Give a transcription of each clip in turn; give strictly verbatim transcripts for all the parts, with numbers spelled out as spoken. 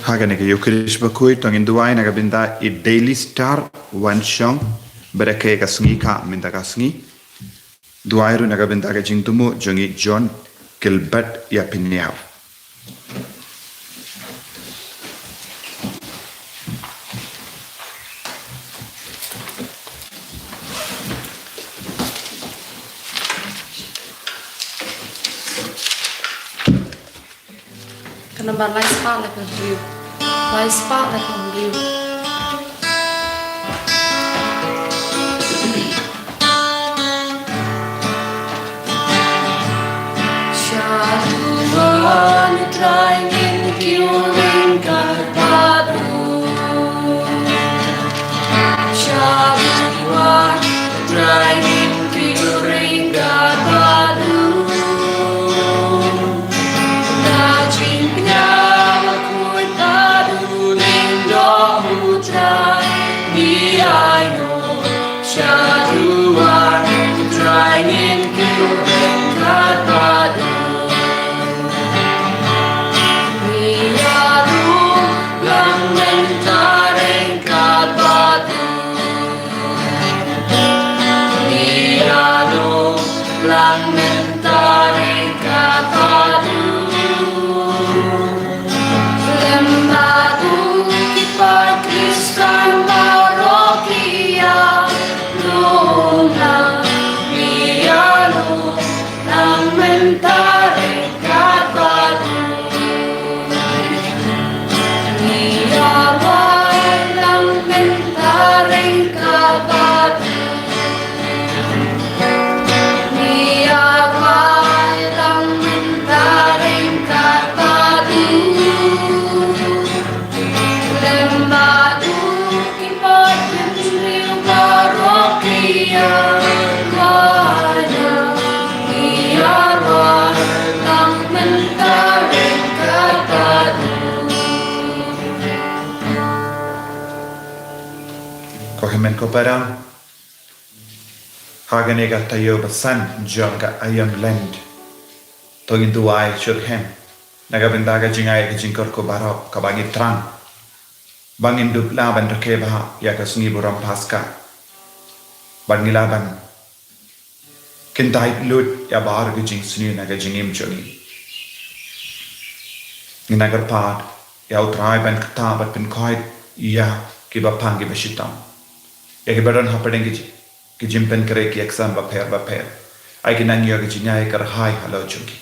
Ha kane ka Ïukharist bakhuid to ngin duwai na ka bynta i Daily Star Wanshong, bad ka ka sngi ka mynta ka sngi. Duwai ruh na ka bynta ka jingthmu jong i John Gilbert ïa Pynïaw. Ka nambar lai spah laiphew hynriew. Lai spah laiphew hynriew. Shaduwan Trai ngin kiew ryngkat bad u. Shaduwan Trai ngin kiew ryngkat bad u. Na jingpynïaid bakhuid bad u lyngdoh u Trai, ngi ainguh. Shaduwan Trai ngin kiew ryngkat bad u. Ngi ïaroh lang mynta ryngkat bad u. Ngi ïaroh lang mynta ryngkat bad u. Lem bad u ki paid Khristan baroh ki ïaroh lang, ngi ïaroh lang mynta ryngkat bad u. Ngi ïaroh lang mynta ryngkat bad u. Ngi ïaroh lang mynta ryngkat bad u. Lem bad u ki paid hynriew baroh ki ïaroh. Ngi ïaroh lang mynta ryngkat bad u. Ko hynmen ko para, ha kane ka taïew ba san jong ka Aïom Lent, to ngin duwai shuh hi na ka bynta ka jingai ka jingkyrkhu baroh kaba ngi thrang, ba ngin dup lah ban rakhe bha ïa ka sngi burom Paska, bad ngi lah ban kyntait lut ïa baroh ki jingsniew na ka jingim jong ngi. Ngin nang kyrpad ïa u Trai ban ktah bad pynkhuid ïa kiba pang kiba shitom, ïa kiba don hapdeng ki ji-, ki jingpynkhreh ki ïaksam bapher bapher. Ai ki nang ïoh ka jingai ka rhai halor jong ki.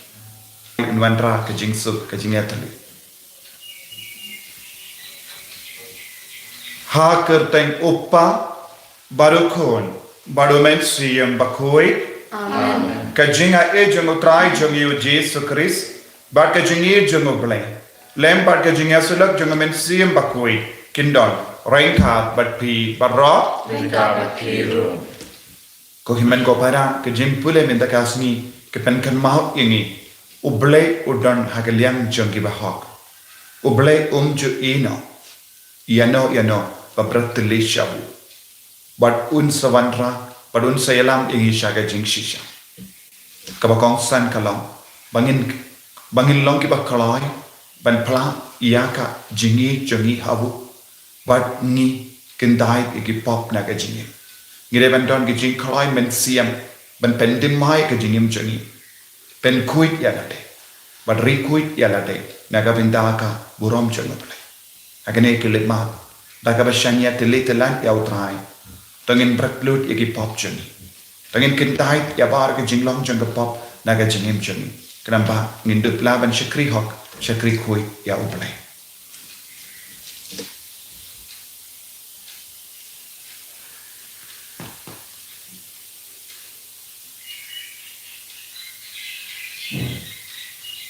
Ngin wanrah ka jingsuk ka jingïatylli. Ha ka kyrteng U Kpa, bad U Khun, bad U Mynsiem Bakhuid. Amen. Ka jingaiei jong U Trai jong ngi U Jisu Khrist, bad ka jingïeit jong U Blei, lem bad ka jingïasyllok jong U Mynsiem Bakhuid, kin don ryngkat bad phi baroh. Ryngkat bad phi ruh. Ko hynmen ko para, ka jingpule mynta ka sngi ka pynkynmaw ïa ngi, U Blei u don ha ka liang jong kiba hok. U Blei um ju ïehnoh ïano ïano ba bret tylli sha u. Bad un sa wanrah, bad un sa ïalam ïa ngi sha ka jingshisha. Kaba kongsan ka long ba ngin, ba ngin long kiba kloi ban phla ïa ka jingïeit jong ngi ha u, bad ngi kyntait ïa ki pop na ka jingim. Ngi dei ban don ki jingkloi mynsiem ban pyndem ïa ka jingim jong ngi, pynkhuid ïa lade, bad rikhuid ïa lade na ka bynta ka burom jong U Blei. Ha kane ka leit map, da kaba shaniah tylli tyllan ïa U Trai, to ngin bret lut ïa ki pop jong ngi. To ngin kyntait ïa baroh ki jinglong jong ki pop na ka jingim jong ngi, khnang ba ngin dup lah ban shakri hok, shakri khuid ïa U Blei.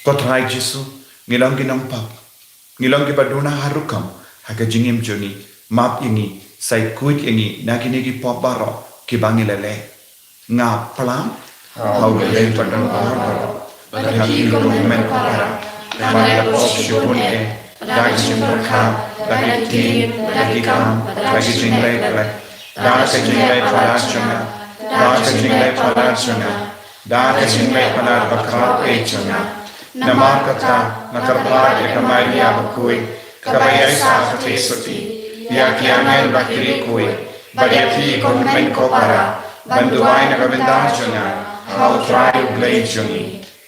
Ko Trai Jisu, ngi long ki nongpop, ngi long kiba duna ha rukom ha ka jingim jong ngi. Map ïa ngi, sa khuid ïa ngi na kine ki pop baroh kiba ngi la leh. Nga phla ha U Blei ba don baroh, bad ha phi ko hynmen ko para, namar nga la pop shibun eh, da ka jingpyrkhat, da ka ktien, da ki kam, da ka jingleh palat, da ka jingleh palat jong nga, da ka jingleh palat jong nga, da ka jingleh palat ba khraw eh jong nga. Namar kata nga kyrpad ïa ka Maria bakhuid, kaba ïaisah shatei shatei ïa ki angel bad ki riewkhuid, bad ïa phi ko hynmen ko para, ban duwai na ka bynta jong nga ha U Trai U Blei jong ngi.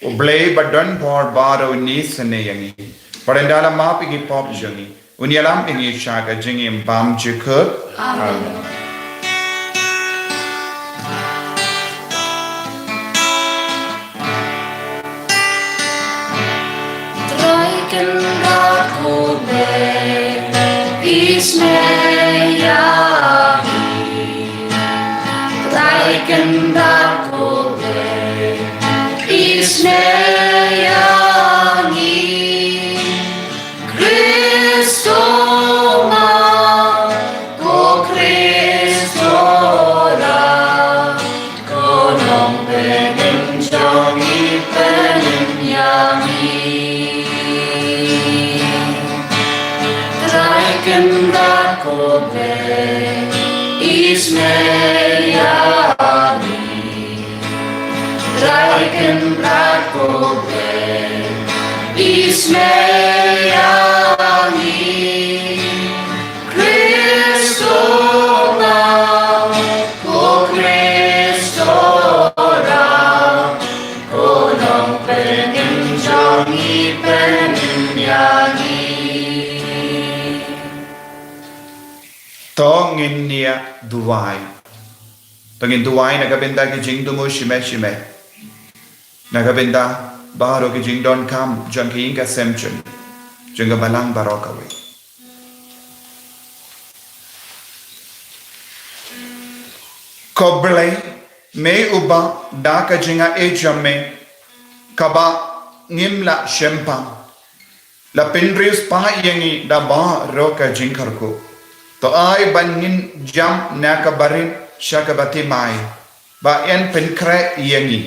U Blei ba don bor baroh un ïasnoh ïa ngi, bad un da la map ïa ki pop jong ngi, un ïalam ïa ngi sha ka jingim bymjukut. Amen. Trai Kynrad ko Blei, isynei ïa ngi. Trai Kynrad ko Blei, isynei ïa ngi. Khrist, to ma, ko Khrist, to rah, ko Nongpynim jong ngi, pynim ïa ngi. Trai Kynrad ko Blei, isynei ïa ngi. Trai Kynrad ko Blei, isynei ïa ngi. Khrist, to ma, ko Khrist, to rah, ko Nongpynim jong ngi, pynim ïa ngi. To ngin ïa duwai. To ngin duwai na ka bynta ki jingthmu shimet shimet, na ka bynta baroh ki jingdonkam jong ki ïing ki sem jong, jong ka balang baroh kawei. Ko Blei, me uba da ka jingaiei jong me kaba ngim lah shemphang, la pynriewspah ïa ngi da baroh ka jingkyrkhu. To ai ban ngin jam na kaba rit sha kaba thymmai, ba yn pynkhreh ïa ngi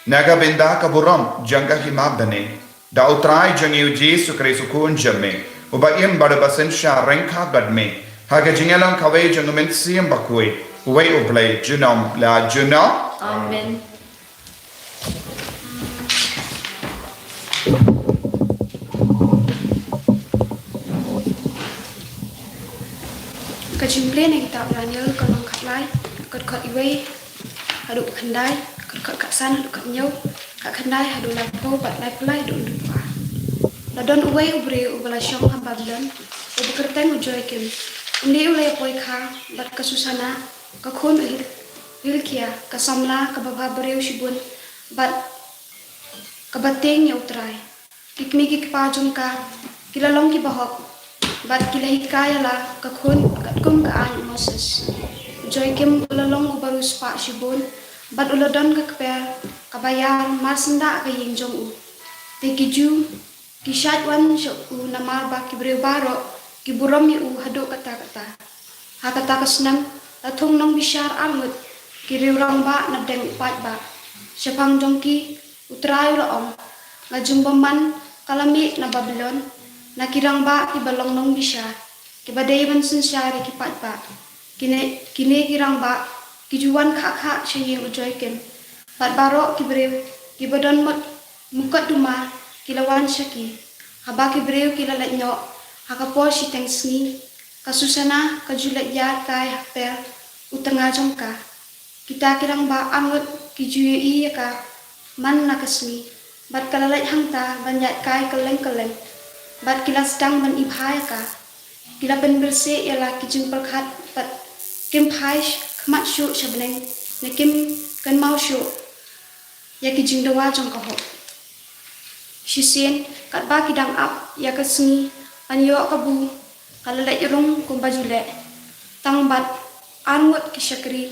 na ka bynta ka burom jong ka hima bneng, da U Trai jong ngi U Jisu Khrist U Khun jong me, uba im bad uba synshar ryngkat bad me ha ka jingïalang kawei jong U Mynsiem Bakhuid, uwei U Blei, junom la junom. Amen. Ka jingpule na kitab Daniel ka lynnong khatlai, ka dkhot iwei haduh khatkhyndai, ka dkhot khatsan haduh khathynñiew, khatkhyndai haduh laiphew, bad laiphew lai haduh khathynñiew. La don uwei u briew uba la shong ha Babilon, uba kyrteng u Joiakim. Une u la ïapoi kha bad ka Susana, ka khun u Hil-, Hilkia, ka samla kaba bhabriew shibun bad kaba tieng ïa U Trai. Ki kmie ki kpa jong ka ki la long kiba hok, bad ki la hikai ïa la ka khun katkum ka aiñ u Moses. U Joiakim u la long uba riewspah shibun, bad u la don ka kper kaba ïar marsyndah ka ïing jong u. Te ki Jiw ki shait wan sha u namar ba ki briew baroh ki burom ïa u haduh katta katta. Ha kata ka snem la thung nongbishar arngut, ki riew rangbah na pdeng u paidbah. Shaphang jong ki U Trai u la ong, nga jingbymman ka la mih na Babilon na ki rangbah kiba long nongbishar, kiba dei ban synshar ïa ki paidbah. Kine, kine ki rangbah ki ju wan khah khah sha ïing u Joiakim, bad baroh ki briew kiba don mut mukotduma ki la wan sha ki. Haba ki briew ki la leit noh ha ka por shiteng sngi, ka Susana ka ju leit ïaid kai ha kper u tnga jong ka. Kita ki rangbah arngut ki ju ïohi ïa ka man la ka sngi, bad ka la leit hangta ban ïaid kai kylleng kylleng, bad ki la sdang ban ibha ïa ka. Ki la pynbeit ïa la ki jingpyrkhat, bad kim phai khmat shuh sha bneng, ne kim kynmaw shuh ïa ki jingdawa jong ka hok. Shisien katba ki dang ap ïa ka sngi ban ïoh kabu, ka la leit rung kumba ju leh tang bad arngut ki shakri,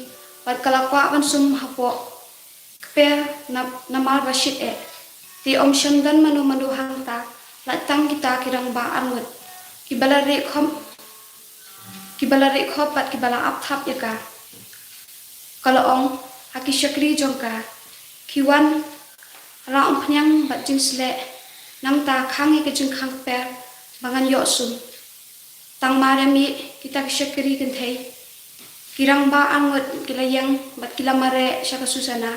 bad ka la kwah ban sum hapoh kper na, namar ba shit eh. Te ym shym don mano mano hangta, lait tang kita ki rangbah arngut kiba la rieh khop, kiba la rieh khop bad kiba la ap thap ïa ka. Ka la ong ha ki shakri jong ka, khie wan la umphniang bad jingsleh, nangta khang ïa ka jingkhang kper ba ngan ïoh sum. Tang mar ïa mih kita ki shakri kynthei, ki rangbah arngut ki la ïeng bad ki la mareh sha ka Susana,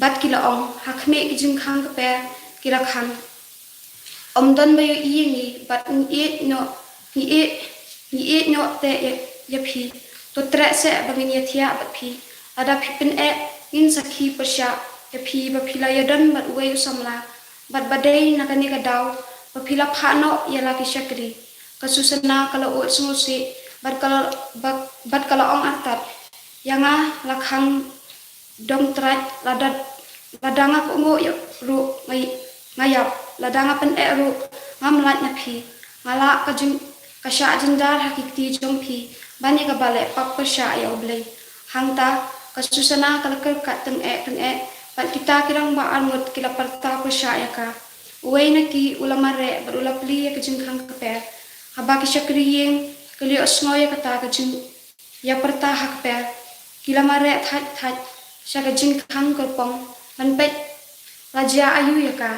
bad ki la ong, ha khmih ki jingkhang kper ki la khang. Ym don ba ïohi ïa ngi, bad ngi ïeit noh, ngi ïeit, ngi ïeit noh te ïa, ïa phi. To treh seh ba ngin ïathiah bad phi. Lada phi pyneh, ngin sakhi pyrshah ïa phi ba phi la ïadon bad uwei u samla, bad ba dei na kane ka daw ba phi la phah noh ïa la ki shakri. Ka Susana ka la ud sngewsih, bad ka la, bad, bad ka la ong artat, ïa nga la khang dong trai, lada, lada nga kohnguh ruh nga, nga ïap, lada nga pyneh ruh ngam lait na phi. Nga lah ka jing, ka shah jynjar ha ki kti jong phi ban ïa kaba leh pap pyrshah ïa U Blei. Hangta ka Susana ka la kyrkhat tyngeh tyngeh, bad kita ki rangbah arngut ki la pyrta pyrshah ïa ka. Uwei na ki u la mareh bad u la plie ïa ka jingkhang kper. Haba ki shakri ïing ki la ïohsngew ïa kata ka jing ïa pyrta ha kper, ki la mareh thait thait sha ka jingkhang kyrpong ban peit la jia aïu ïa ka.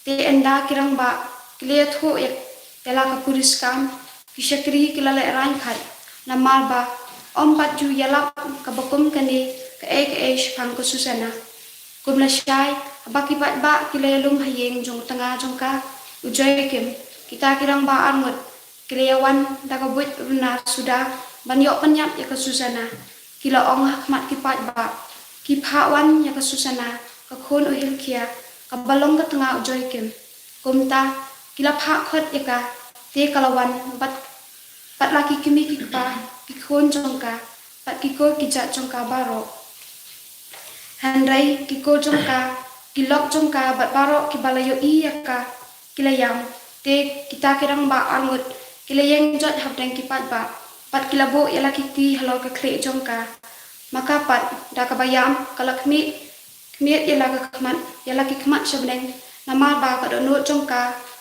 Te ynda ki rangbah ki la ïathuh ïa, ïa la ka puriskam, ki shakri ki la lehraiñ khait, namar ba ym pat ju ïalap kaba kum kane kaei kaei shaphang ka Susana. Kum lashai, haba ki paidbah ki la ïalum ha ïing jong u tnga jong ka, u Joakim, kita ki rangbah arngut ki la ïawan da ka buit runar suda ban ïoh pynïap ïa ka Susana. Ki la ong ha khmat ki paidbah, ki phah wan ïa ka Susana, ka khun u Hilkia, kaba long ka tnga u Joakim. Kumta ki la phah khot ïa ka, te ka la wan bad, bad la ki kmie ki kpa, ki khun jong ka, bad ki kur ki jait jong ka baroh. Hynrei ki kur jong ka, ki lok jong ka, bad baroh kiba la ïohi ïa ka, ki la ïam. Te kita ki rangbah arngut ki la ïeng jot hapdeng ki paidbah, bad ki la buh ïa la ki kti halor ka khlieh jong ka. Ma ka pat, da kaba ïam, ka la khmih, khmih ïa la ka khmat, ïa la ki khmat sha bneng, namar ba ka dohnud jong ka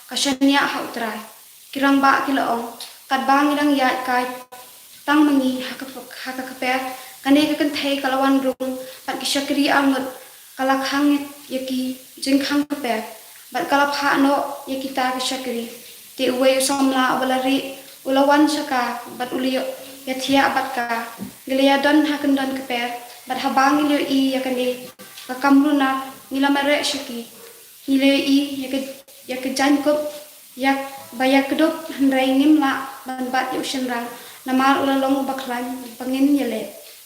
ka shaniah ha U Trai. Ki rangbah ki la ong, katba ngi dang ïaid kai tang ma ngi ha ka, ha ka kper, kane ka kynthei ka la wan rung bad ki shakri arngut, ka la khang ïa ki jingkhang kper, bad ka la phah noh ïa kita ki shakri. Te uwei u samla uba la rieh u la wan sha ka bad u la ïoh ïathiah bad ka. Ngi la ïadon ha kyndon kper, bad haba ngi la ïohi ïa kane ka kam runar, ngi la mareh sha ki. Ngi la ïohi ïa ka, ïa ka jaiñkup, ïa ba ïakdup, hynrei ngim lah ban bat ïa u shynrang, namar u la long uba khlaiñ ba ngin ïaleh.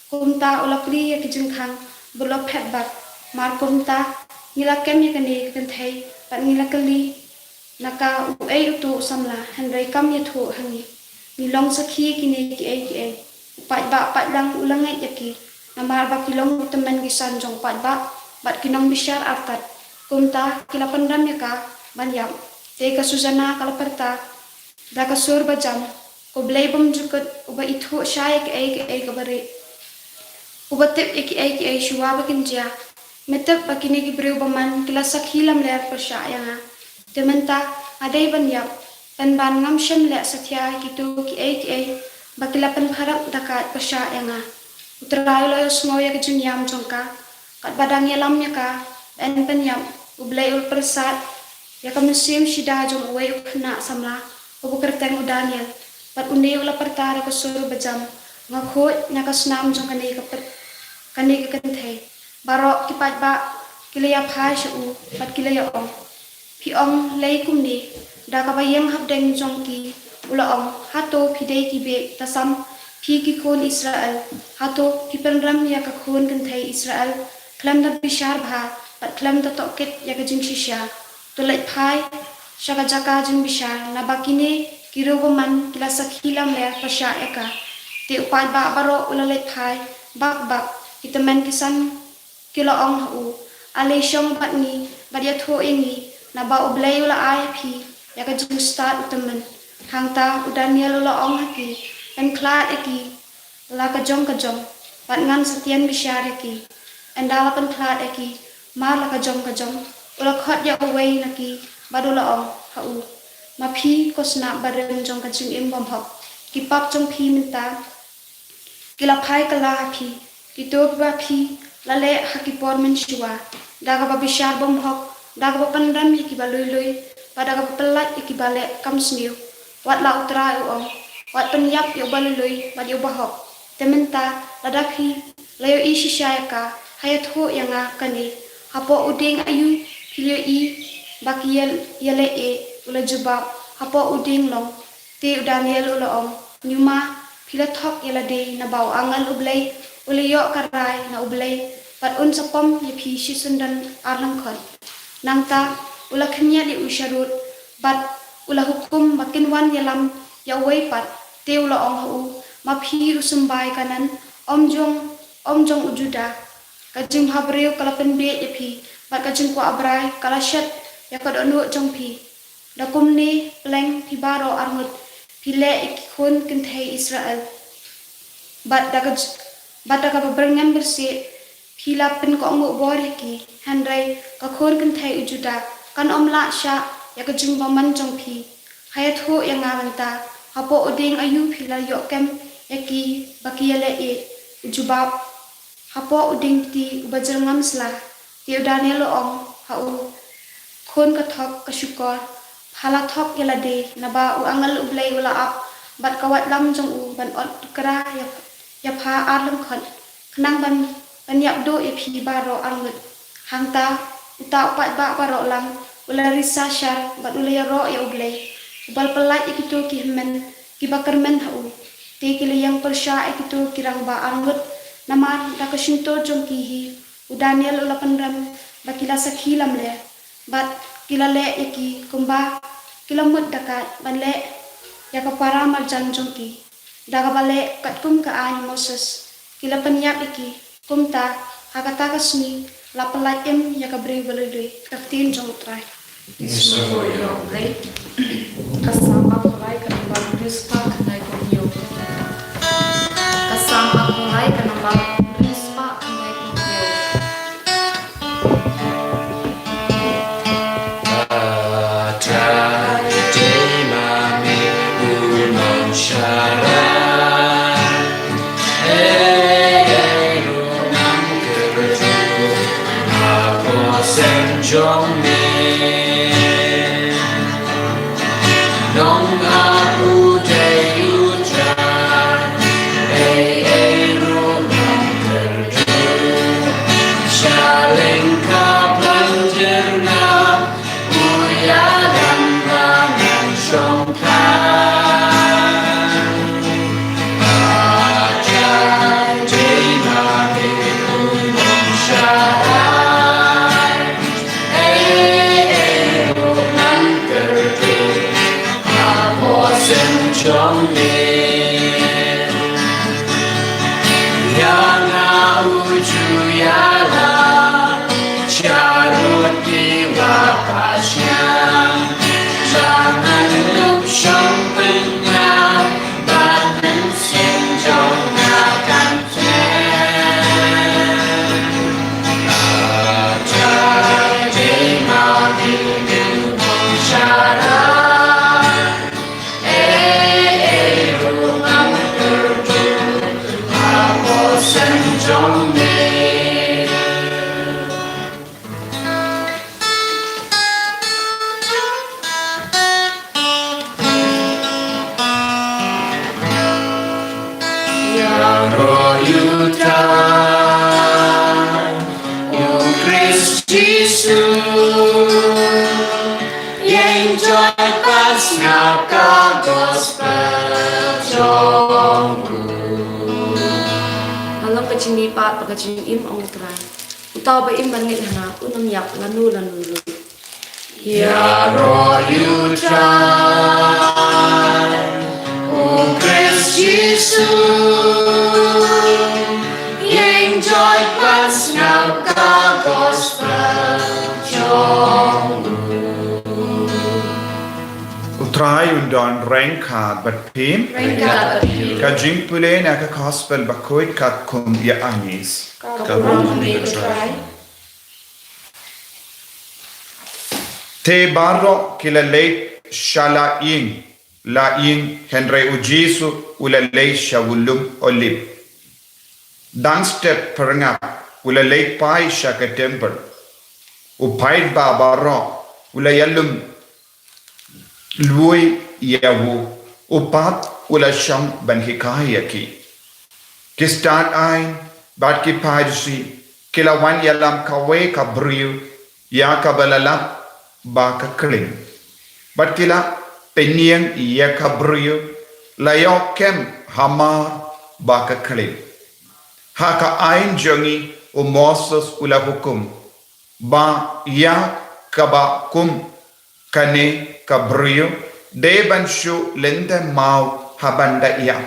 Kumta u la plie ïa ki jingkhang bad u la phet bad. Mar kumta ngi la kem ïa kane ka kynthei bad ngi la kylli na ka uei uto u samla, hynrei kam ïathuh ha ngi. Ngi long sakhi ïa kine kiei kiei. U paidbah paidlang u la ngeit ïa ki, namar ba ki long u tymmen ki san jong u paidbah bad ki nongbishar artat. Kumta ki la pynrem ïa ka ban ïap. Te ka Susana ka la pyrta da ka sur ba jam, ko Blei bymjukut, uba ithuh shai ïa kiei kiei kaba rieh, uba tip ïa kiei kiei shuwa ba kin jia, me tip ba kine ki briew bymman ki la sakhi lamler pyrshah ïa nga. Te mynta nga dei ban ïap, pynban ngam shym leh satia ïa kito kiei kiei ba ki la pynpharap da kait pyrshah ïa nga. U Trai u la ïohsngew ïa ka jingïam jong ka, katba dang ïalam ïa ka ban pynïap, U Blei u la pyrsad ïa ka mynsiem shida jong uwei u khynnah samla uba kyrteng u Daniel. Bad une u la pyrta da ka sur ba jam, nga khuid na ka snam jong kane ka pyr-, kane ka kynthei. Baroh ki paidbah ki la ïaphai sha u bad ki la ïa ong, phi ong lei kumne? Da kaba ïeng hapdeng jong ki u la ong, hato phi dei ki bieit tasam, phi ki khun Israel? Hato phi pynrem ïa ka khun kynthei Israel khlem da bishar bha bad khlem da tohkit ïa ka jingshisha? To leit phai sha ka jaka jingbishar, naba kine ki riew bymman ki la sakhi lamler pyrshah ïa ka. Te u paidbah baroh u la leit phai bak bak, ki tymmen ki san ki la ong ha u, ale shong bad ngi bad ïathuh ïa ngi, naba U Blei u la ai ha phi ïa ka jingstad u tymmen. Hangta u Daniel u la ong ha ki, pynkhlad ïa ki la ka jong ka jong, bad ngan sa tian bishar ïa ki. Ynda la pynkhlad ïa ki mar la ka jong ka jong, u la khot ïa uwei na ki bad u la ong ha u, ma phi ko snap barim jong ka jingim bymhok, ki pap jong phi mynta ki la phai kylla ha phi, kito kiba phi la leh ha ki por mynshuwa, da kaba bishar bymhok, da kaba pynrem ïa kiba lui lui, bad da kaba pyllait ïa kiba leh kam sniew. Wat la U Trai u ong, wat pynïap ïa uba lui lui bad ïa uba hok. Te mynta lada phi la ïohi shisha ïa ka, ha ïathuh ïa nga kane, hapoh u dieng aïu phi la ïohi ba ki ïa, ïaleh ïa u la jubab, Hapoh u dieng long. Te u Daniel u la ong, Ñiuma, phi la thok ïa lade, naba u angel U Blei u la ïoh ka rai na U Blei, bad un sa pom ïa phi shisien don ar lyngkhot. Nangta u la khynñiat ïa u sharud, bad u la hukum ba kin wan ïalam ïa uwei pat. Te u la ong ha u, Ma phi u symbai Kanaan, ym jong, ym jong u Juda. Ka jingbhabriew ka la pynbiej ïa phi, bad ka jingkwah brai ka la shet ïa ka dohnud jong phi. Da kumne, pleng phi baroh arngut, phi leh ïa ki khun kynthei Israel. Bad da ka j-, bad da kaba byrngem byrsieh phi la pynkohnguh bor ïa ki, hynrei ka khun kynthei u Juda kan ym lah shah ïa ka jingbymman jong phi. Ha ïathuh ïa nga mynta, hapoh u dieng aïu phi la ïoh kem ïa ki ba ki ïaleh ïeit? U jubab, Hapoh u dieng kti uba jyrngam sla. Te u Daniel u ong ha u, Khun ka thok ka shukor, pha la thok ïa lade, naba u angel U Blei u la ap bad ka waitlam jong u ban ot kra ïa, ïa pha ar lyngkhot, khnang ban, ban ïap duh ïa phi baroh arngut. Hangta uta u paidbah baroh lang u la risa shar bad u la ïaroh ïa U Blei, uba la pyllait ïa kito ki hynmen kiba kyrmen ha u. Te ki la ïeng pyrshah ïa kito ki rangbah arngut, namar da ka shyntur jong ki hi u Daniel u la pynrem ba ki la sakhi lamler, bad ki la leh ïa ki kumba ki la mut da kata ban leh ïa ka para marjan jong ki. Da kaba leh katkum ka aiñ u Moses, ki la pynïap ïa ki. Kumta, ha kata ka sngi, la pyllait im ïa ka briew ba lui lui. Ka ktien jong U Trai. Ka Salm arphew lai ka number hynriew spah khyndai phew hynñiew. Ka Salm arphew lai ka number hynriew spah khyndai phew hynñiew. Ata dei ma me u nongsharai. Ei, ei ruh ngam kyrduh hapoh seng jong me. Nong ap u dei U Trai, ei ei ruh ngam kyrduh. Sha lyngkha bynjyrngam u ïalam ba ngan shongkha. Ata dei ma me u nongsharai. Ei ei ruh ngam kyrduh hapoh seng jong me. Ïa nga u ju ïalam sharud ki wah pashngam. Sha ngan ym shong pynïap bad mynsiem jong nga kan khlem. Ata dei ma me u nongsharai. Ei ei ruh ngam kyrduh hapoh seng jong me. Ïaroh ïa U Trai, U Khrist Jisu, ïeng joit bad sngap ka gospel jong u. Ka long ka jingmihpat bad ka jingim, ong U Trai. Uta uba im ban ngeit ha nga, un ym ïap lano lano ruh. Ïaroh ïa U Trai, U Khrist Jisu, ïeng joit bad sngap ka gospel jong u. U Trai un don ryngkat bad phi. Ryngkat bad phi. Ka jingpule na ka gospel bakhuid katkum u Ïoannis. Ka burom ha me ko Trai. Te baroh ki la leit sha la ïing, la ïing, hynrei u Jisu u la leit sha u lum Olib. Dang step pyrngap u la leit phai sha ka templ. U paidbah baroh u la ïalum lwai ïa u, u pat u la shong ban hikai ïa ki. Ki stad aiñ bad ki Pharisi ki la wan ïalam kawei ka briew ïa kaba la lap ba ka khlem. Bad ki la pynïeng ïa ka briew, la ïoh kem hamar ba ka khlieh. Ha ka aiñ jong ngi u Moses u la hukum ba ïa kaba kum kane ka briew dei ban shu lyndet maw haba da ïap.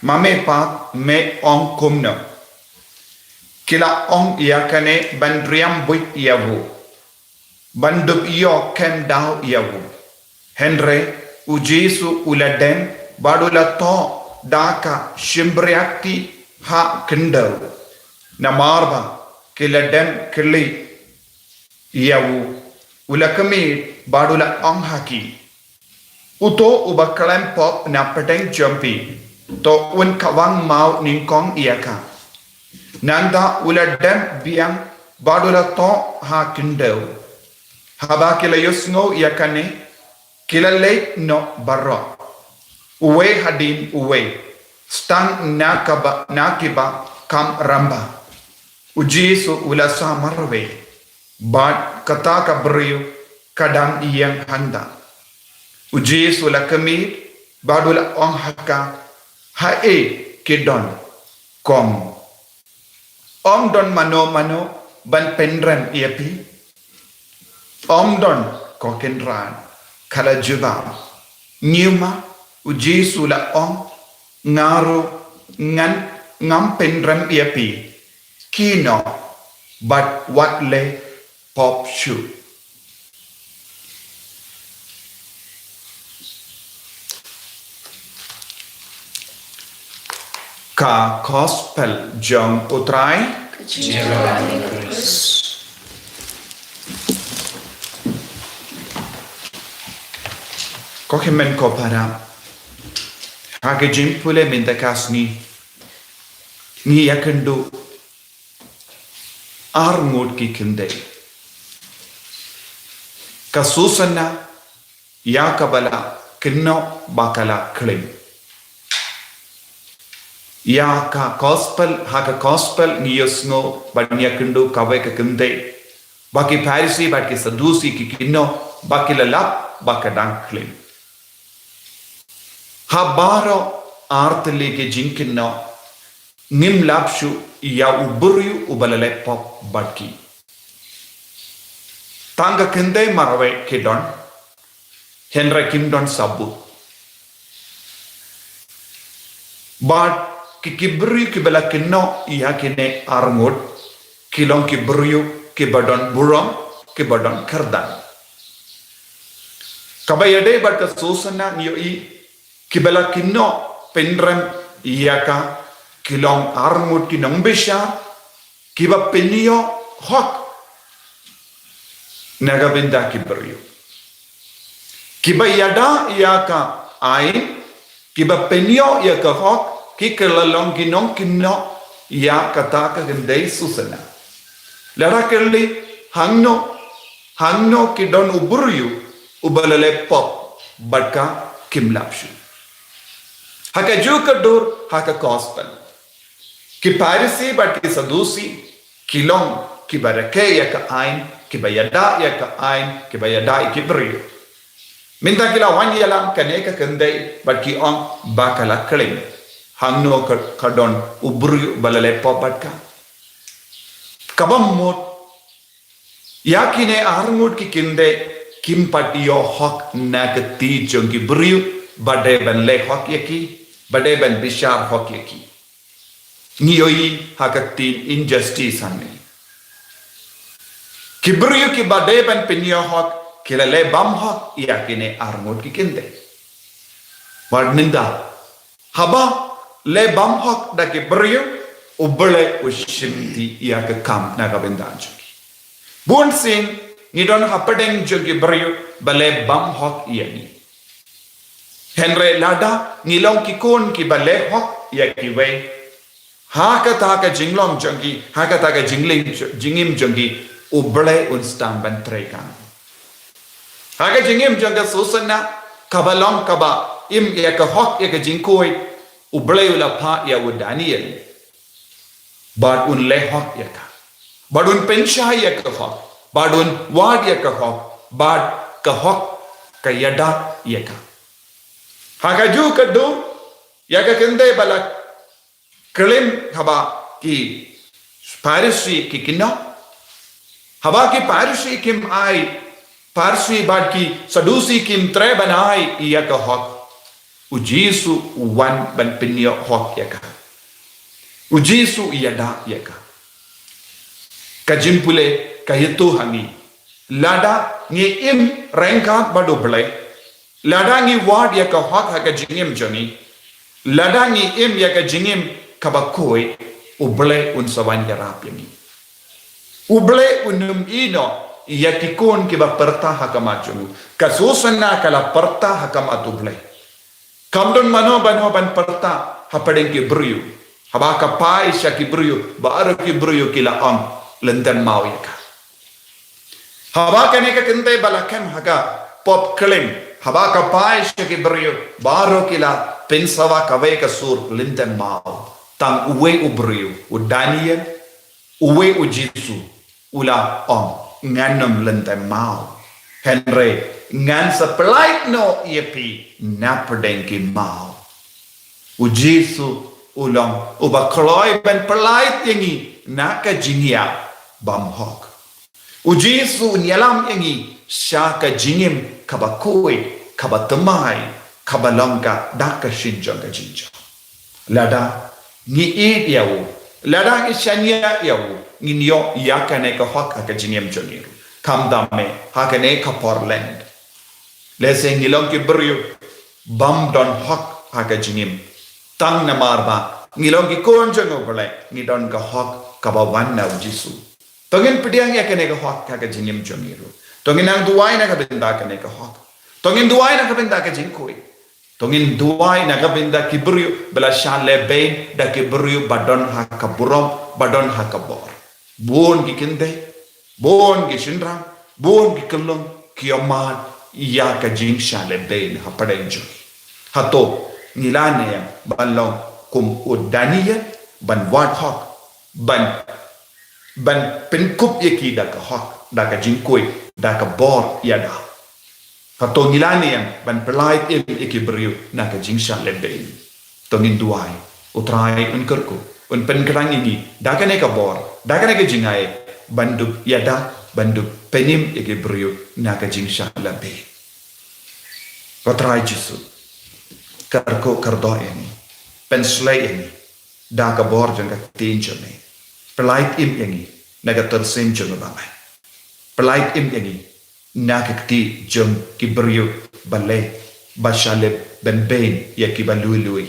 Ma me pat me ong kumno? Ki la ong ïa kane ban riam buit ïa u, ban dup ïoh kem daw ïa u. Hynrei u Jisu u la dem bad u la thoh da ka shympriahti ha khyndew. Namar ba ki la dem kylli ïa u, u la khmih bad u la ong ha ki, uto uba khlem pop na pdeng jong phi, to un khawang maw nyngkong ïa ka. Nangta u la dem biang bad u la thoh ha khyndew. Haba ki la ïohsngew ïa kane, ki la leit noh baroh, uwei hadien uwei, tang na kaba, na kiba kam rangbah. U Jisu u la sah marwei, bad kata ka briew ka dang ïeng hangta. U Jisu u la khmih bad u la ong ha ka, haei ki don, kong? Ym don mano mano ban pynrem ïa phi? Ym don, ko kynrad, ka la jubab. Ñiuma u Jisu u la ong, nga ruh ngan, ngam pynrem ïa phi. Kiew noh bad wat leh pop shuh. Ka Gospel jong U Trai. Ko hynmen ko para, ha ka jingpule mynta ka sngi, ngi ïakynduh ar ngut ki kynthei. Ka Susana, ïa kaba la kynnoh ba ka la khlem. Ïa ka Gospel, ha ka Gospel ngi ïohsngew bad ngi ïakynduh kawei ka kynthei ba ki Pharisi bad ki Sadusi ki kynnoh ba ki la lap ba ka dang khlem. Ha baroh ar tylli ki jingkynnoh, ngim lap shuh ïa u briew uba la leh pop bad ki. Tang ka kynthei marwei ki don, hynrei kim don sabut. Bad ki, ki briew kiba la kynnoh ïa kine ar ngut, ki long ki briew kiba don burom, kiba don kyrdan. Kaba ïadei bad ka Susana ngi ïohi, kiba la kynnoh pynrem ïa ka, ki long ar ngut ki nongbishar, kiba pynïoh hok na ka bynta ki briew. Kiba ïada ïa ka aiñ, kiba pynïoh ïa ka hok, ki kylla long ki nongkynnoh ïa kata ka kynthei Susana. Lada kylli, hangno, hangno ki don u briew uba la leh pop bad ka, kim lap shuh. Ha kajuh ka dur, ha ka Gospel, ki Pharisi bad ki Sadusi ki long kiba rakhe ïa ka aiñ, kiba ïada ïa ka aiñ, kiba ïada ïa ki briew. Mynta ki la wan ïalam kane ka kynthei bad ki ong ba ka la khlem. Hangno ka, ka don u briew ba la leh pop bad ka? Kaba mut, ïa kine ar ngut ki kynthei kim pat ïoh hok na ka kti jong ki briew ba dei ban leh hok ïa ki, ba dei ban bishar hok ïa ki. Ngi ïohi ha ka ktien injustice hangne. Ki briew kiba dei ban pynïoh hok ki la leh bymhok ïa kine ar ngut ki kynthei. Wat mynta, haba leh bymhok da ki briew, U Blei u shimti ïa ka kam na ka bynta jong ki. Bun sien ngi don hapdeng jong ki briew ba leh bymhok ïa ngi. Hynrei lada ngi long ki khun kiba leh hok ïa kiwei, ha kata ka jinglong jong ki, ha kata ka jingim, jingim jong ki, U Blei un sdang ban treikam. Ha ka jingim jong ka Susana, kaba long kaba im ïa ka hok ïa ka jingkhuid, U Blei u la phah ïa u Daniel. Bad un leh hok ïa ka. Bad un pynshai ïa ka hok. Bad un wad ïa ka hok. Bad ka hok ka ïada ïa ka. Ha kajuh ka dur, ïa ka kynthei ba la klim haba ki Pharisi ki kynnoh. Haba ki Pharisi kim ai, Pharisi bad ki Sadusi kim treh ban ai ïa ka hok, u Jisu u wan ban pynïoh hok ïa ka. U Jisu u ïada ïa ka. Ka jingpule ka ïathuh ha ngi, lada ngi im ryngkat bad U Blei, lada ngi wad ïa ka hok ha ka jingim jong ngi, lada ngi im ïa ka jingim kaba khuid, U Blei un sa wan ïarap ïa ngi. U Blei un ym ïehnoh ïa ki khun kiba pyrta ha khmat jong u. Ka Susannah ka la pyrta ha khmat U Blei. Kam don mano mano ban pyrta hapdeng ki briew. Haba ka phai sha ki briew, baroh ki briew ki la ong, lynthem maw ïa ka. Haba kane ka kynthei ba la khlem ha ka pop klim, haba ka phai sha ki briew, baroh ki la pynsawa kawei ka sur, lynthem maw. Tang uwei u briew, u Daniel, uwei u Jisu, u la ong, ngan ym lynthem maw. Hynrei ngan sa pyllait noh ïa phi napdeng ki maw. U Jisu u long uba kloi ban pyllait ïa ngi na ka jingïap bymhok. U Jisu un ïalam ïa ngi sha ka jingim kaba khuid, kaba thymmai, kaba long ka dak ka shin jong ka jingjop. Lada ngi ïeit ïa u, lada ngi shaniah ïa u, ngin ïoh ïa kane ka hok ha ka jingim jong ngi ruh. Khamtam eh ha kane ka por Lent. Lehse ngi long ki briew bym don hok ha ka jingim. Tang namar ba ngi long ki khun jong U Blei, ngi don ka hok kaba wan na U Jisu. To ngin pdiang ïa kane ka hok ha ka jingim jong ngi ruh. To ngin nang duwai na ka bynta kane ka hok. To ngin duwai na ka bynta ka jingkhuid. To ngin duwai na ka bynta ki briew ba la shah lehbeiñ da ki briew ba don ha ka burom, ba don ha ka bor. Bun ki kynthei, bun ki shynrang, bun ki khyllung ki ïohmad ïa ka jingshah lehbeiñ hapdeng jong ngi. Hato ngi la ne em ban long kum u Daniel, ban wad hok, ban, ban pynkup ïa ki da ka hok, da ka jingkhuid, da ka bor ïada? Hato ngi la ne em ban pyllait im ïa ki briew na ka jingshah lehbeiñ? To ngin duwai, U Trai un kyrkhu, un pynkhrang ïa ngi da kane ka bor, da kane ka jingaiei, ban dup ïada, ban dup pynim ïa ki briew na ka jingshah lehbeiñ. Ko Trai Jisu, kyrkhu kyrdoh ïa ngi, pynshlei ïa ngi da ka bor jong ka ktien jong me. Pyllait im ïa ngi na ka tyrsiem jong me ba me. Pyllait im ïa ngi na ka kti jong ki briew ba leh, ba shah lehbeiñ ïa kiba lui lui.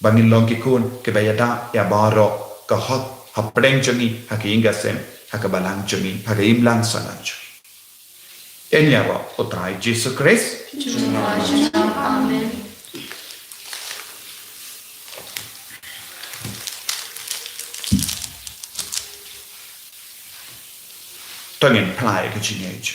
Ba ngin long ki khun kiba ïada ïa baroh ka hok hapdeng jong ngi, ha ka ïing ka sem, ha ka balang jong ngi, ha ka imlang sahlang jong ngi. Ïaroh U Trai Jisu Khrist. Amen. To ngin phla ïa ka jingngeit.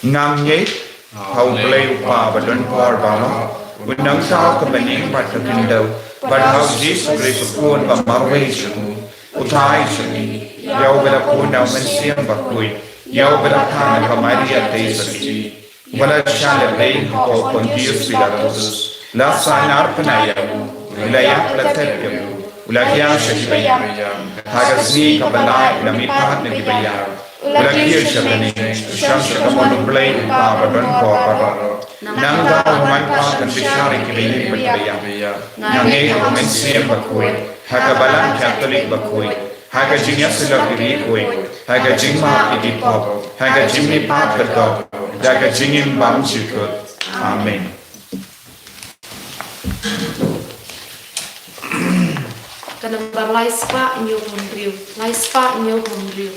Nga ngeit ha U Blei U Kpa badonbor baroh, U Nongthaw ka bneng bad ka khyndew, bad ha U Jisu Khrist U Khun ba marwei jong U Trai jong ngi, ïa uba la khun da U Mynsiem Bakhuid, ïa uba la phah na ka Maria Theisotti, ba la shah lehbeiñ ha u Pontius Pilatus, la sahnarphna ïa u, u la ïap la thep ïa u, u la thiah sha kiba ïap, ha ka sngi kaba lai u la mihpat na kiba ïap, u la kiew sha bneng, u shong sha ka mon U Blei U Kpa badonbor baroh. Nangta un wan pat ban bishar ïa kiba ïeit bad kiba ïap. Nga ngeit ha U Mynsiem Bakhuid, ha ka Balang Katholik bakhuid, ha ka jingïasyllok ïa ki riewkhuid, ha ka jingmap ïa ki pop, ha ka jingmihpat baroh, da ka jingim bymjukut. Amen. Ka nambar lai spah hynñiew phew hynriew, lai spah hynñiew phew hynriew.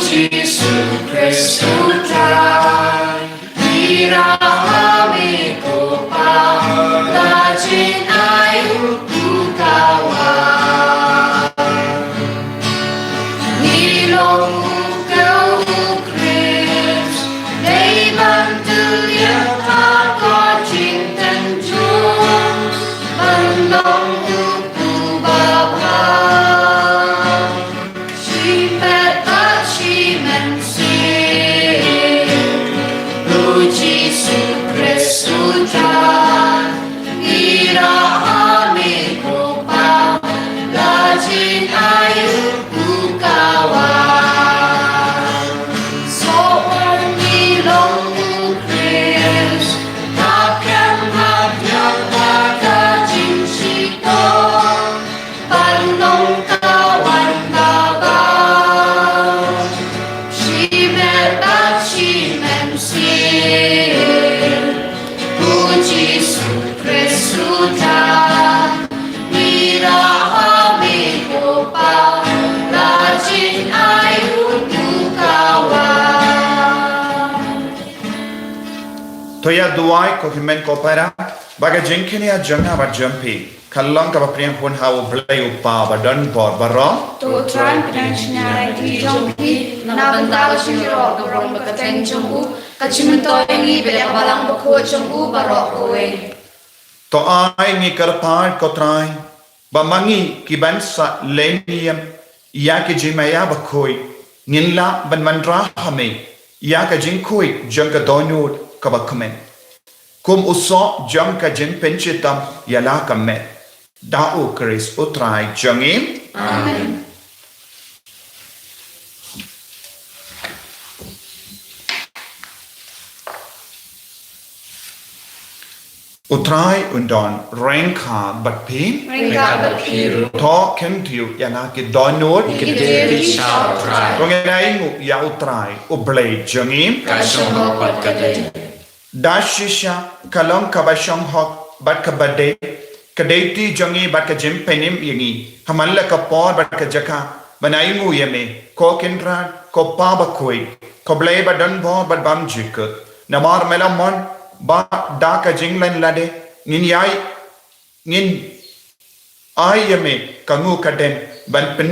Jisu Khrist U Trai, ïa ka jingaiei u ka wan. Long u Khrist, dei ban tylli ha ka jingtynjuh, ban long u Kpu babha. Shimet bad shi mynsiem, u Jisu Khrist u jan, ngi rah ha me ko Pa, la jin ai u Kpu ka wan. Soh wan ngi long u Khrist, hap kham hap ïap ha ka jingshitom, ban long ka wan babha. Shimet bad shi mynsiem, u Jisu Khrist u jan, ngi rah ha me ko Pa, la jin ai u Kpu ka wan. To ïa duwai ko hynmen ko para, ba ka jingkñia jong nga bad jong phi kan long kaba pdiang hun ha U Blei U Kpa badonbor baroh. To Trai, pdiang jingïarap ïa ki jong phi na ka bynta ka jingïaroh ka burom ka kyrteng jong u, ka jingmyntoi ïa ngi bad ïa ka Balang Bakhuid jong u baroh kawei. To ai ngi kyrpad ko Trai, ba ma ngi ki ban sa leh niam ïa ki jingmaïa bakhuid, ngin lah ban wanrah ha me ïa ka jingkhuid jong ka dohnud kaba kmen, kum u soh jong ka jingpynshitom ïa la ka met. Da U Khrist U Trai jong ngi. Amen. U Trai un don ryngkat bad phi. Ryngkat bad phi ruh. To kyntiew ïa la ki dohnud. Ki dei ki sha U Trai. To ngin ainguh ïa U Trai U Blei jong ngi. Ka shong hok bad ka dei. Da shisha ka long kaba shong hok bad kaba dei, ka dei ti jong ngi bad ka jingpynim ïa ngi ha man la ka por bad ka jaka ban ainguh ïa me, ko Kynrad, ko Pa Bakhuid, ko Blei badonbor bad bymjukut. Namar me la mon ba da ka jinglen lade ngin ïai, ngin ai ïa me ka nguh ka dem ban pyn,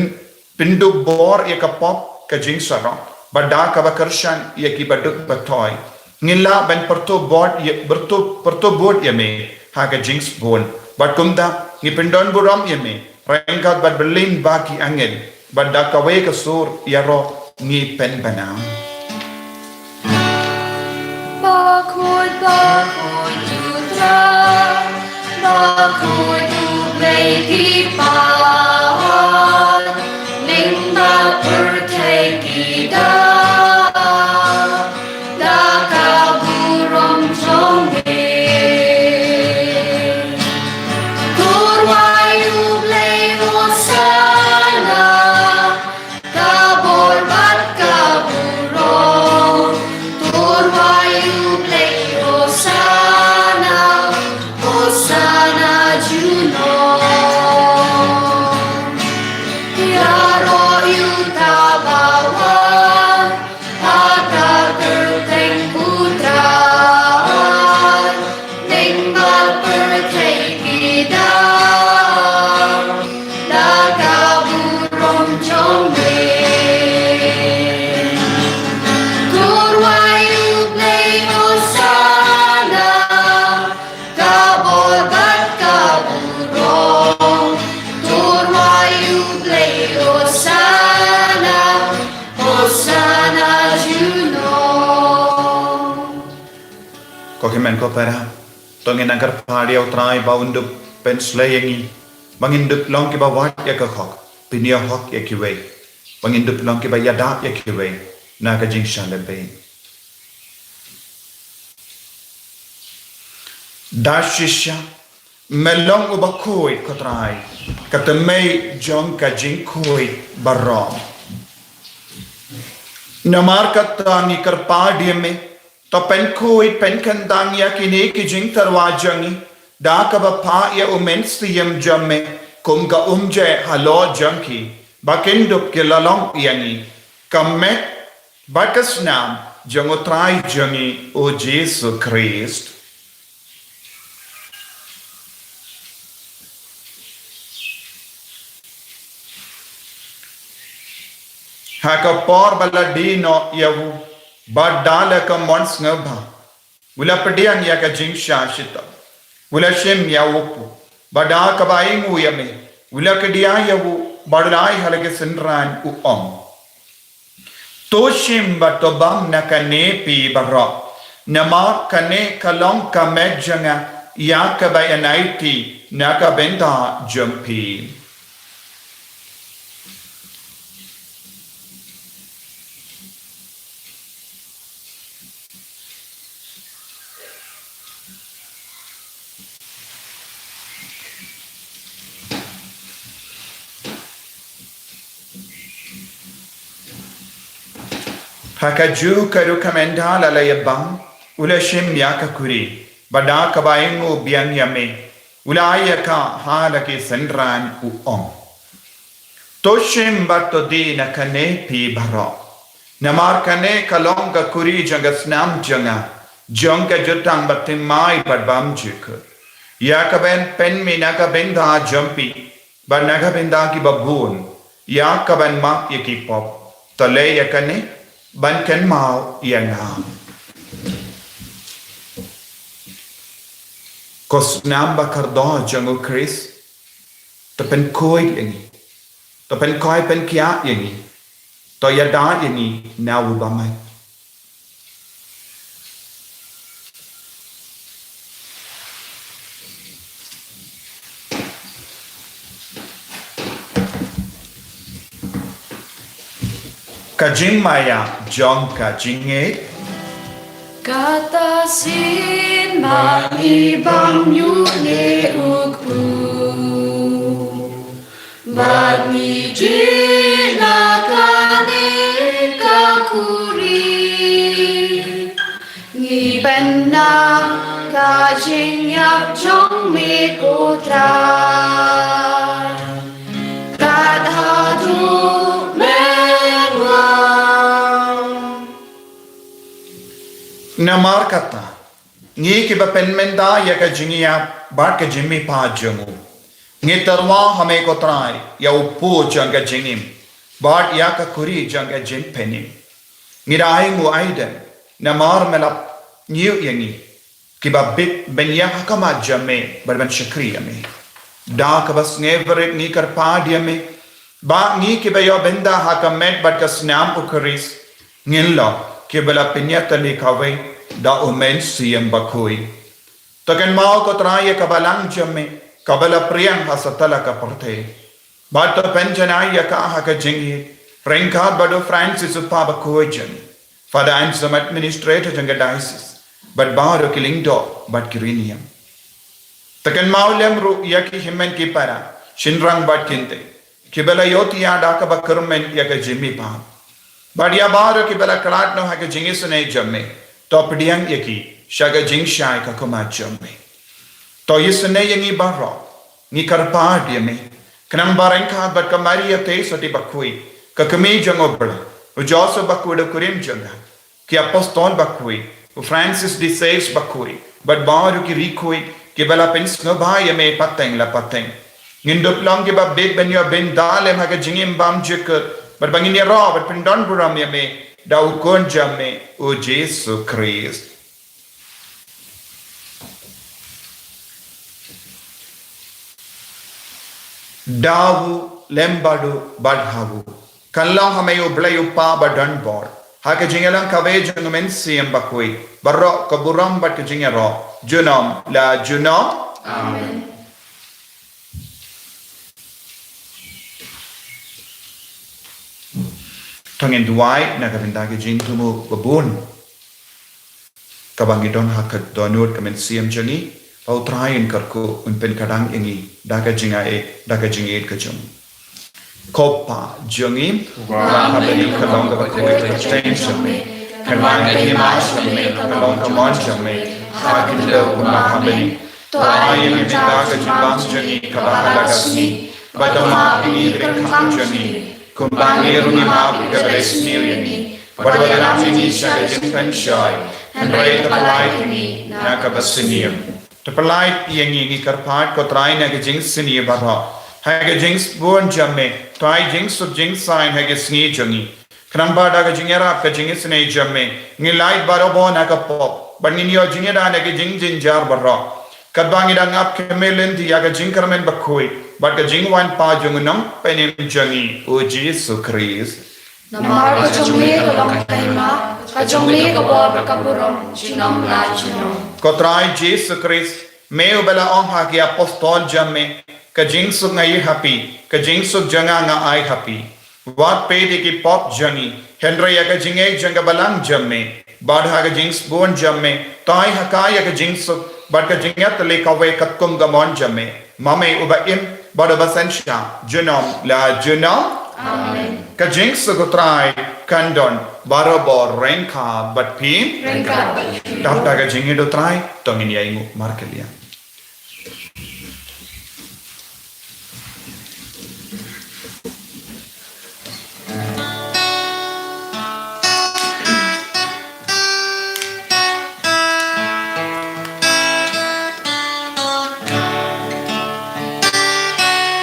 pynduh bor ïa ka pop ka jingsarong, bad da kaba kyrshan ïa ki baduk batoi ngin lah ban pyrto bud ïa, pyrto, pyrto bud ïa me ha ka jingsbun. Bad kumta ngi pyndonburom ïa me ryngkat bad byllien ba ki angel, bad da kawei ka sur ïaroh ngi pynbna. Bakhuid, bakhuid U Trai, bakhuid U Blei ki paid, lyngba pyrthei ki da, da ka burom jong me. To rwai U Blei Hosana, ka bor bad ka burom. To rwai U Blei Hosana, Hosana junom. Ïaroh ïa uta uba wan ha ka kyrteng U Trai, lyngba pyrthei ki da, da ka burom jong me. To rwai U Blei Hosana, ka bor bad ka burom. To rwai U Blei Hosana, Hosana junom. Ko hynmen ko para, to ngin nang kyrpad ïa U Trai ba un dup pynsleh ïa ngi, ba ngin dup long kiba wad ïa ka hok, pynïoh hok ïa kiwei, ba ngin dup long kiba ïada ïa kiwei na ka jingshah lehbeiñ. Da shisha me long uba khuid ko Trai, ka tymmen jong ka jingkhuid baroh. Namar kata ngi kyrpad ïa me, to pynkhuid pynkyndang ïa kine ki jingtyrwa jong ngi da kaba phah ïa U Mynsiem jong me kum ka umjai halor jong ki, ba kin dup ki la long ïa ngi ka met bad ka snam jong U Trai jong ngi U Jisu Khrist. ha ka por ba la die noh ïa u, bad da la ka mon sngewbha, u la pdiang ïa ka jingshah shitom, u la shim ïa u kpu, bad da kaba ainguh ïa me, u la kdiah ïa u, bad u la ai ha la ki synran, u ong: To shim bad to bam na kane phi baroh, namar kane ka long ka met jong nga, ïa kaba ïaid na ka bynta jong phi. Ha kajuh ka rukom ynda la la ïa bam, u la shim ïa ka kuri, bad da kaba ainguh biang ïa me, u la ai ïa ka ha la ki synran, u ong: To shim bad to die na kane phi baroh, namar kane ka long ka kuri jong ka snam jong nga, jong ka jutang bathymmai bad bymjukut, ïa kaban pynmih na ka bynta jong phi, bad na ka bynta kiba bun, ïa kaban map ïa ki pop. To leh ïa kane ban kynmaw ïa nga. Ko snam ba kordor jong u Khrist, to pynkhuid ïa ngi, to pynkhuid pynkhiah ïa ngi, to ïada ïa ngi na u bymjukut. Ka jingmaïa jong ka jingngeit. Kata sien ma ngi bam ïa une u kpu, bad ngi die na kane ka kuri, ngi pynnang ka jingïap jong me, ko Trai, kat haduh mynwan. Namar kata, ngi kiba pynmynta ïa ka jingïap bad ka jingmihpat jong u, ngi tyrwa ha me ko Trai, ïa u kpu jong ka jingim, bad ïa ka kuri jong ka jingpynim. Ngi da ainguh aidem, namar me la ñiew ïa ngi, kiba bit ban ïaid ha khmat jong me, bad ban shakri ïa me. Da kaba sngewrit ngi kyrpad ïa me, ba ngi kiba ïoh bynta ha ka met bad ka snam u Khrist, ngin long kiba la pynïatylli kawei da u Mynsiem Bakhuid. To kynmaw ko Trai ïa ka balang jong me, kaba la pdiang ha satlak ka pyrthei, bad to pynjanai ïa ka ha ka jingïeit, ryngkat bad u Francis u Papa bakhuid jong ngi, Father Anselm, administrator jong ka diocese, bad baroh ki lyngdoh bad ki riewniam. To kynmaw lem ruh ïa ki hynmen ki para, shynrang bad kynthei, kiba la ïohthiah da kaba kyrmen ïa ka jingmihpat, bad ïa baroh kiba la khlad noh ha ka jingisynei jong me, to pdiang ïa ki sha ka jingshai ka khmat jong me. To isynei ïa ngi baroh, ngi kyrpad ïa me, khnang ba ryngkat bad ka Maria Theisotti bakhuid, ka kmie jong u Blei, u Joseph bakhuid u kurim jong nga, ki apostol bakhuid, u Francis de Sales bakhuid, bad baroh ki riewkhuid kiba la pynsngewbha ïa me pateng la pateng, ngin dup long kiba bit ban ïoh bynta lem ha ka jingim bymjukut, bad ba ngin ïaroh bad pyndonburom ïa me da u Khun jong me, u Jisu Khrist. Da u lem bad u bad ha u. Kan long ha me u Blei u Kpa badonbor, ha ka jingïalang kawei jong u Mynsiem Bakhuid, baroh ka burom bad ka jingïaroh, junom la junom. Amen. To ngin duwai na ka bynta ka jingthmu babun kaba ngi don ha ka dohnud ka mynsiem jong ngi, ba u Trai un kyrkhu, un pynkhiah ïa ngi da ka jingaiei, da ka jingïeit ka jong u. Ko Kpa jong ngi, uba ha bneng, ka long kaba khuid ka kyrteng jong me. Kan wan ka hima jong me, kan long ka mon jong me ha khyndew kumba ha bneng. To ai ïa ngi mynta ka jingbam jong ngi kaba ha la ka sngi, bad to map ïa ngi ki kyrkhu jong ngi, kumba ngi ruh ngi map ïa kiba sniew ïa ngi. Bad wat ïalam ïa ngi sha ka jingpynshoi, hynrei to pyllait ïa ngi na kaba sniew. To pyllait ïa ngi, ngi kyrpad ko Trai, na ka jingsniew baroh, ha ka jingbun jong me, to ai jingsuk jingsaiñ ha ka sngi jong ngi. Khnang ba da ka jingïarap ka jingisynei jong me, ngin lait barabor na ka pop, bad ngin ïoh jingïada na ki jingjynjar baroh. Katba ngi dang ap kyrmen lynti ïa ka jingkyrmen bakhuid, bad ka jingwan pat jong u Nongpynim jong ngi, u Jisu Khrist. Namar ka jong me ka long ka hima, ka jong me ka bor bad ka burom, junom la junom. Ko Trai Jisu Khrist, me uba la ong ha ki apostol jong me, ka jingsuk nga ai ha phi, ka jingsuk jong nga nga ai ha phi. Wat peit ïa ki pop jong ngi, hynrei ïa ka jingngeit jong ka balang jong me. Bad ha ka jingsbun jong me, tai ha ka ïa ka jingsuk, bad ka jingïatylli kawei katkum ka mon jong me. Ma me uba im, bad uba synshar, junom la junom. Amen. Ka jingsuk u Trai kan don barabor ryngkat bad phi. Ryngkat bad phi. Dap da ka jingïeit u Trai, to ngin ïa ainguh markylliang.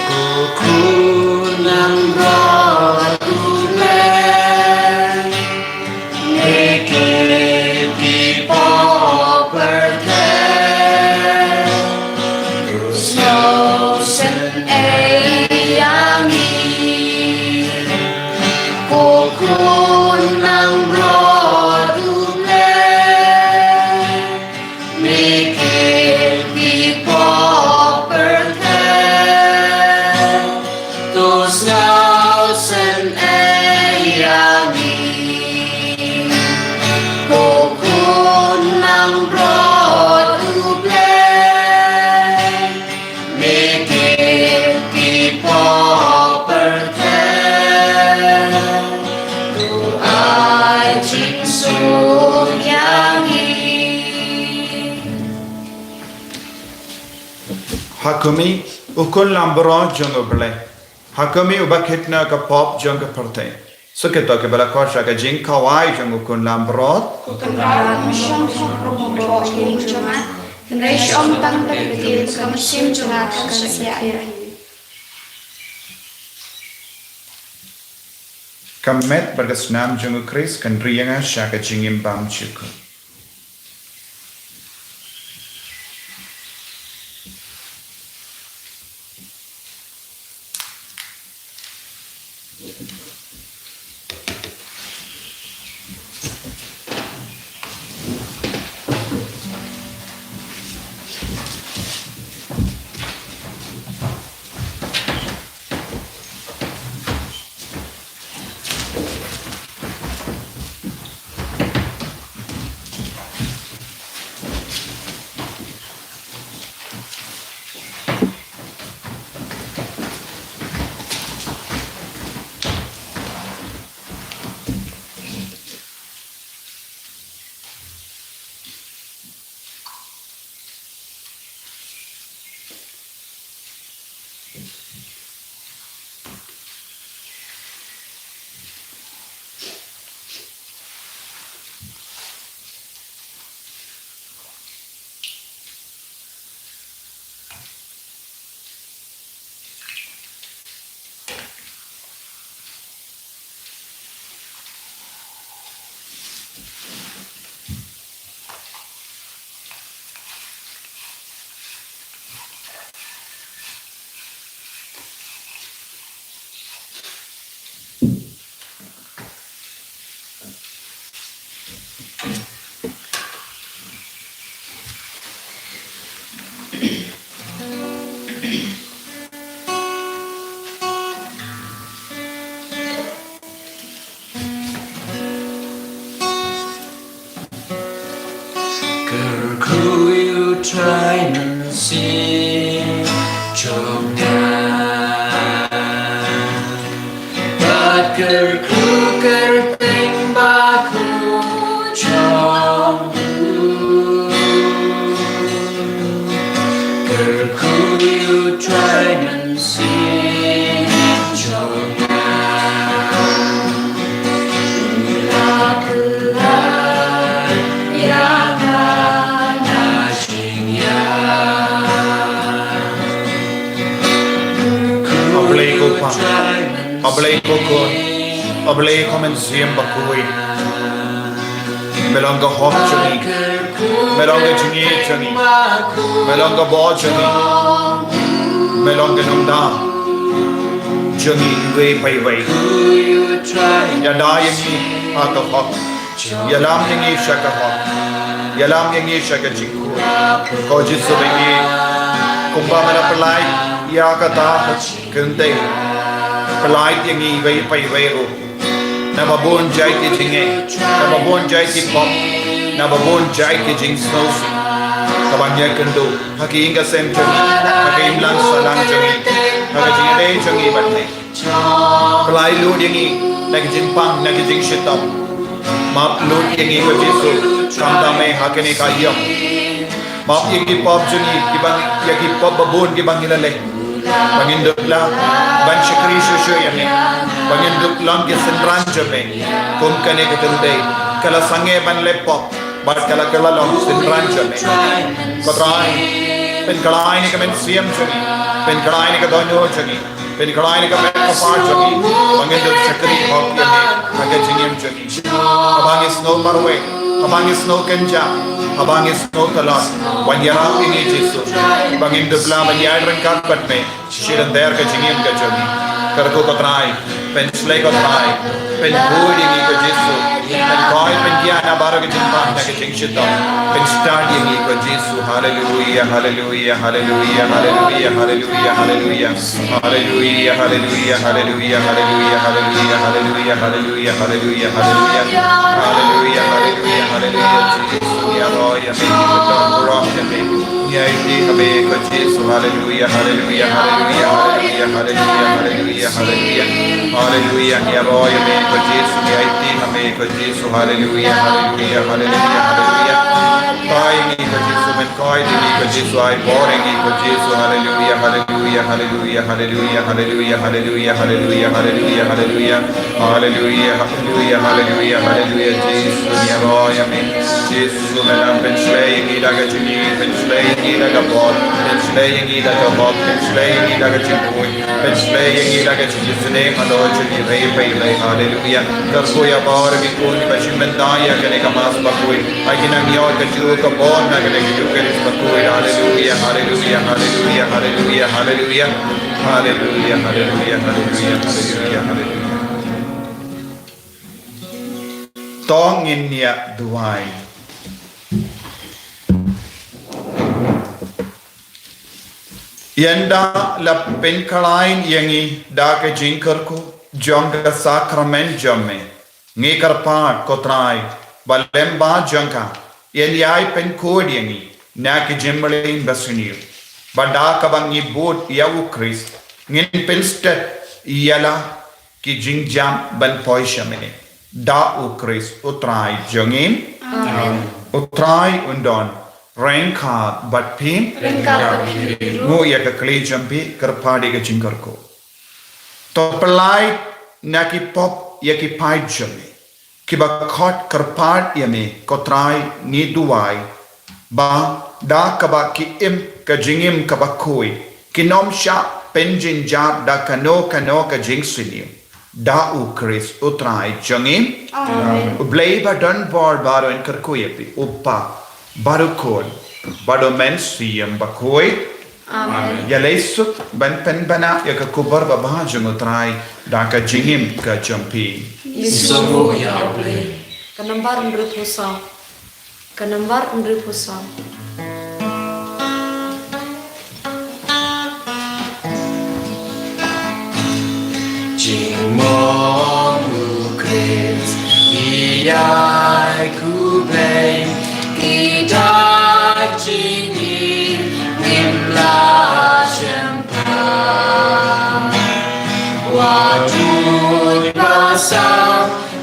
Ko Khun langbrot U Blei, me kyrpad ïa pyrthei, to sngewsynei ïa ngi. Ko Khun langbrot U Blei, me kyrpad ïa pyrthei, to sngewsynei ïa ngi. Ko Khun langbrot U Blei, me kyrpad ïa pyrthei, to ai jingsuk ïa ngi. Ha kumne, u Khun langbrot jong U Blei. Ha kumne uba kit na ka pop jong ka pyrthei. Sa kito kiba la khot sha ka jingkhawai jong u Khun langbrot. Ko Kynrad, ym shong shnong ruh ba ïoh jong nga, hynrei shong tang ka ktien, ka mynsiem jong nga kan sa ïaid. Ka met bad ka snam jong u Khrist kan ri ïa nga sha ka jingim bymjukut. Kyrkhu ïa u Trai Mynsiem jong nga. Bad kyrkhu kyrteng bakhuid jong u. Kyrkhu ïa u Trai Mynsiem jong nga. U la kylla ïa nga na jingïap. Khublei ko Pa, khublei ko Khun. A Blei ko Mynsiem Bakhuid, me long ka hok jong ngi, me long ka jingïeit jong ngi, me long ka bor jong ngi, me long ka nongda jong ngi iwei pa iwei. Ïada ïa ngi ha ka hok. Ïalam ïa ngi sha ka hok. Ïalam ïa ngi sha ka jingkhuid. Ko Jisu, ba ngi kumba me la pyllait ïa kata ka kynthei, pyllait ïa ngi iwei pa iwei ruh. Naba bun jait ki jingeh, naba bun jait ki pop, naba bun jait ki jingsngewsih. Kaba ngi ïakynduh ha ka ïing ka sem jong ngi, ha ka imlang sahlang jong ngi, ha ka jingïadei jong ngi bad me. Pyllait lut ïa ngi na ki jingpang, na ki jingshitom. Map lut ïa ngi, ko Jisu, kumta me ha kane ka ïing. Map ïa ki pop jong ngi, kiba, ïa ki pop ba bun kiba ngi la leh. Ba ngin dup lah ban shakri shuh shuh ïa me. Ba ngin dup long ki synran jong me. Kum kane ka kynthei ka la sangeh ban leh pop, bad ka la, ka la long synran jong me. Ko Trai, pynkhlaiñ ïa ka mynsiem jong ngi, pynkhlaiñ ïa ka dohnud jong ngi, pynkhlaiñ ïa ka met ka phad jong ngi, ba ngin dup shakri hok ïa me ha ka jingim jong ngi. Haba ngi sngew marwei, haba ngi sngew kynjah, haba ngi sngew tlot, wan ïarap ïa ngi Jisu, ba ngin dup lah ban ïaid ryngkat bad me sha lynter ka jingim ka jong ngi. Kyrkhu ko Trai, pynshlei ko Trai, pynkhuid ïa ngi ko Jisu, pynkoit pyndiah na baroh ka jingpang na ka jingshitom. Pynstad ïa ngi ko Jisu. Haleluia, haleluia, haleluia, haleluia, haleluia, haleluia. Haleluia, haleluia, haleluia, haleluia, haleluia, haleluia, haleluia, haleluia, haleluia. Haleluia, haleluia, haleluia, Jisu, ngi ïaroh ïa me, ngi pyndonkam ïa me. Ngi aiti ha me ko Jisu, haleluia, haleluia, haleluia, haleluia, haleluia, haleluia, haleluia. Haleluia, ngi ïaroh ïa me ko Jisu, ngi aiti ha me ko Jisu, haleluia, haleluia, haleluia, haleluia. Ai ngi ko Jisu, men Ko ai ïa ngi ko Jisu, ai bor ïa ngi ko Jisu, haleluia, haleluia, haleluia, haleluia, haleluia, Jisu, ngi ïaroh ïa me. Jisu, me lah pynshlei ïa ngi da ka jingïeit, pynshlei ïa ngi da ka bor, pynshlei ïa ngi da ka bor, pynshlei ïa ngi da ka jingkhuid, pynshlei ïa ngi da ka jingïaseng halor jong ngi iwei pa iwei, haleluia. Kyrkhu ïa baroh ki khun kiba shim bynta ïa kane ka Mass bakhuid. Ai ki nang ïoh ka jingkyrkhu ka bor na kane ka Eucharist bakhuid. Haleluia, haleluia, haleluia, haleluia, haleluia. Haleluia, haleluia, haleluia, haleluia, haleluia. To ngin ïa duwai. Ynda la pynkhlaiñ ïa ngi da ka jingkyrkhu jong ka sakramen jong me, ngi kyrpad ko Trai ba lem bad jong ka yn ïai pynkhuid ïa ngi na ki jingmlien basniew, ba da kaba ngi bud ïa u Khrist ngin pynstet ïa la ki jingjam ban poi sha me. Da u Khrist u Trai jong ngi. Amen. U Trai un don ryngkat bad phi. Ryngkat bad phi ruh. Nguh ïa ka kli jong phi, kyrpad ïa ka jingkyrkhu. To pyllait na ki pop ïa ki paid jong me kiba khot kyrpad ïa me ko Trai, ngi duwai ba da kaba ki im ka jingim kaba khuid, kin ym shah pynjynjar da kano kano ka jingsniew. Da u Khrist u Trai jong ngi. Amen. U Blei ba don bor baroh un kyrkhu ïa phi, u Kpa bad u Khun bad u Mynsiem Bakhuid. Amen. Ïa leit suk ban pynbna ïa ka khubor babha jong u Trai da ka jingim ka jong phi. Ngi sngewnguh ïa u Blei. Ka nombar hynriewphew saw. Ka nombar hynriewphew saw. Jingmong u Khrist, ïa u Blei, ki da jingim ngim lah shem. Wat ïa ba sa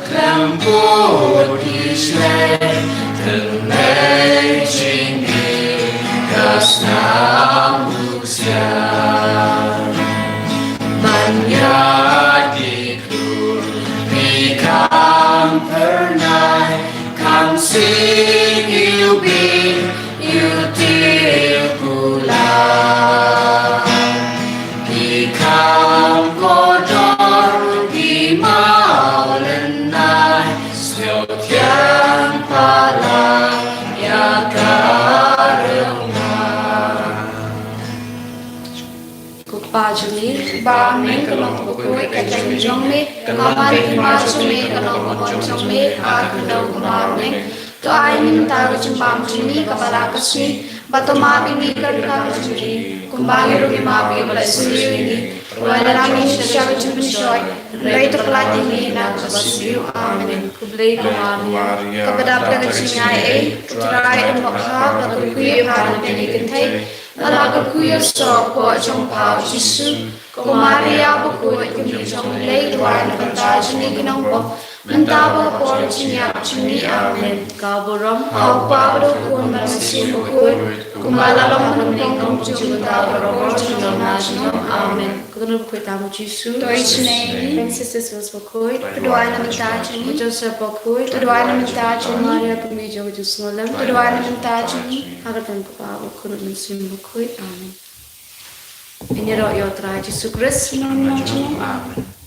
khlem bud ki shlei, khlem leh jingim ka snam u siang. Ban ïa ki khun ki kham phyrnai, kham sing ïa u Blei, ïa u Blei pula. Ki kham kordor, ki maw Thiang pala ïa ka rong na. Ko Pa jong ngi, ba ha bneng ka long ka bakhuid, ka kyrteng jong me, ka long ka hima jong me, ka long ka mon jong me, ha kano ka mar neng. To ai ngi mynta ka jingbam jong ngi kaba la ka sngi, bad to map ïa ngi ka ryngkat ka jong ngi, kumba ngi ruh ngi map ïa kiba la isynei ïa ngi. Wat la ngi sha ka jingpynshoi, hynrei to pynlait ïa ngi na kaba sniew. Amen. Khublei ko Maria, kaba dap da ka jingaiei, U Trai u don bad pha, pha la kyrkhu ïa pha na bynta ki kynthei, bad la kyrkhu ïa u soh hapoh jong pha u Jisu. Ko Maria bakhuid, ko Kmie jong U Blei, duwai na ka bynta jong ngi ki nongpop, mynta bad ha ka por jingïap jong ngi. Amen. Ka burom ha U Kpa bad ha U Khun bad ha U Mynsiem Bakhuid, kumba la long mynnyngkong, kumjuh mynta bad ha ka por jong ngi na junom. Amen. Ko Dohnud bakhuid tam u Jisu. To isynei ïa ngi. Princess Sisters bakhuid. To duwai na ka bynta jong ngi. Joseph bakhuid. To duwai na ka bynta jong ngi. Maria Kmie jong ka jingsngewlem. To duwai na ka bynta jong ngi. Ha ka kyrteng U Kpa, U Khun, U Mynsiem Bakhuid. Amen. Ngin ïaroh ïa U Trai Jisu Khrist. Amen.